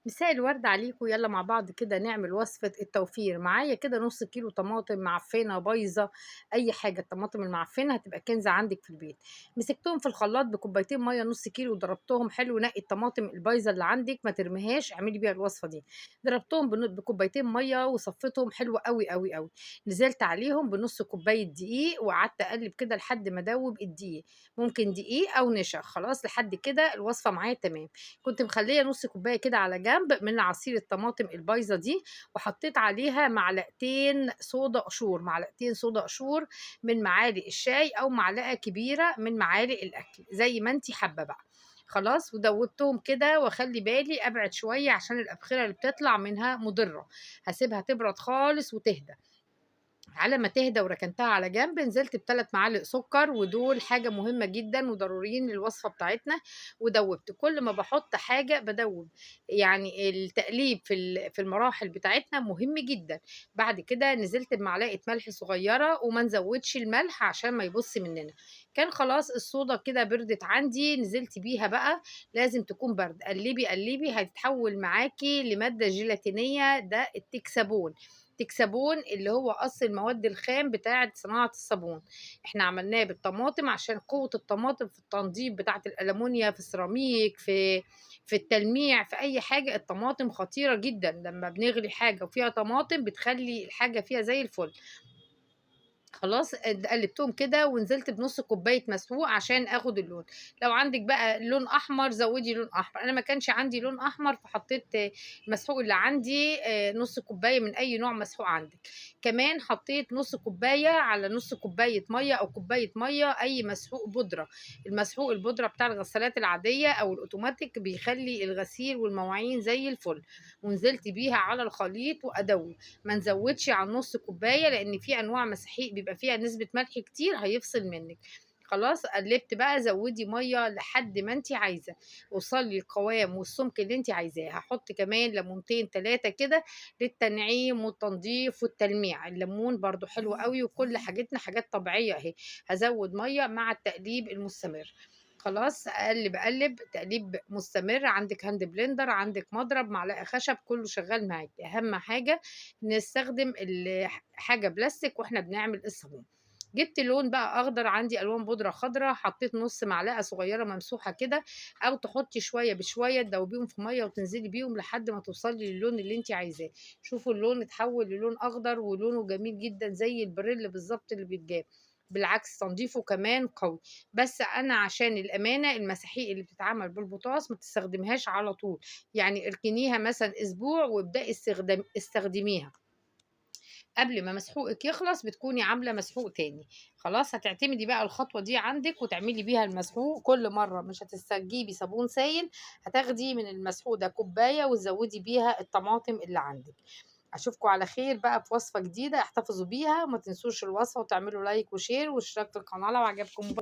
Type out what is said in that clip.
مساء الورد عليكم. يلا مع بعض كده نعمل وصفة التوفير. معايا كده نص كيلو طماطم معفنة بايظة، أي حاجة، الطماطم المعفنة هتبقى كنز عندك في البيت. مسكتهم في الخلاط بكوبايتين مية نص كيلو وضربتهم حلو. نقي الطماطم البايظة اللي عندك ما ترميهاش، اعملي بيها الوصفة دي. ضربتهم بكوبايتين مية وصفيتهم حلو قوي قوي قوي. نزلت عليهم بنص كوباية دقيق وقعدت أقلب كده لحد ما أدوب الدقيق، ممكن دقيق أو نشا. خلاص لحد كده الوصفة معايا تمام. كنت مخلية نص كوباية كده على جنب من عصير الطماطم البايظة دي، وحطيت عليها معلقتين صودا قشور، معلقتين صودا قشور من معالق الشاي أو معلقة كبيرة من معالق الأكل زي ما انتي حابة بقى. خلاص ودوبتهم كده، واخلي بالي ابعد شوية عشان الأبخرة اللي بتطلع منها مضرة. هسيبها تبرد خالص وتهدى. على ما تهدى وركنتها على جنب، نزلت بثلاث معالق سكر، ودول حاجة مهمة جدا وضروريين للوصفة بتاعتنا. ودوبت، كل ما بحط حاجة بدوب، يعني التقليب في المراحل بتاعتنا مهم جدا. بعد كده نزلت بمعلقة ملح صغيرة، وما نزودش الملح عشان ما يبص مننا. كان خلاص الصودا كده بردت عندي، نزلت بيها بقى. لازم تكون برد، قلبي قلبي هتتحول معاكي لمادة جيلاتينية. ده التكسبون، تكسبون اللي هو أصل المواد الخام بتاعة صناعة الصابون. احنا عملناه بالطماطم عشان قوة الطماطم في التنظيف بتاعة الألمونيا، في السيراميك، في التلميع، في أي حاجة. الطماطم خطيرة جدا، لما بنغلي حاجة وفيها طماطم بتخلي الحاجة فيها زي الفل. خلاص قلبتهم كده ونزلت بنص كوباية مسحوق عشان اخد اللون. لو عندك بقى لون احمر زودي لون احمر، انا ما كانش عندي لون احمر فحطيت المسحوق اللي عندي، نص كوباية من اي نوع مسحوق عندك. كمان حطيت نص كوباية على نص كوباية مية او كوباية مية اي مسحوق بودره. المسحوق البودره بتاع الغسالات العادية او الاوتوماتيك بيخلي الغسيل والمواعين زي الفل. ونزلت بيها على الخليط وادوب، ما نزودش عن نص كوباية لان في انواع مساحيق بيبقى فيها نسبة ملح كتير هيفصل منك. خلاص قلبت بقى، زودي مية لحد ما انت عايزه، وصلي القوام والسمك اللي انت عايزاه. هحط كمان ليمونتين 3 كده للتنعيم والتنظيف والتلميع. الليمون برضو حلو قوي، وكل حاجتنا حاجات طبيعية اهي. هزود مية مع التقليب المستمر. خلاص اقلب اقلب تقليب مستمر. عندك hand blender، عندك مضرب، معلقه خشب، كله شغال معاك. اهم حاجة نستخدم حاجة بلاستيك واحنا بنعمل الصابون. جبت لون بقى اخضر، عندي الوان بودره خضراء، حطيت نص معلقه صغيرة ممسوحة كده، او تحطي شوية بشوية تدوبيهم في مية وتنزلي بيهم لحد ما توصلي للون اللي انت عايزاه. شوفوا اللون اتحول للون اخضر ولونه جميل جدا زي البريل بالظبط اللي بيتجاب، بالعكس تنظيفه كمان قوي. بس انا عشان الامانة المساحيق اللي بتتعمل بالبطاطس ما تستخدمهاش على طول، يعني اركنيها مثلا اسبوع وابداي استخدميها. قبل ما مسحوقك يخلص بتكوني عامله مسحوق تاني. خلاص هتعتمدي بقى الخطوة دي عندك وتعملي بيها المسحوق كل مرة، مش هتستجيبي صابون سايل، هتاخدي من المسحوق ده كوباية وتزودي بيها الطماطم اللي عندك. اشوفكم على خير بقى في وصفه جديدة، احتفظوا بيها وما تنسوش الوصفة وتعملوا like و share واشتراك في القناة لو عجبكم.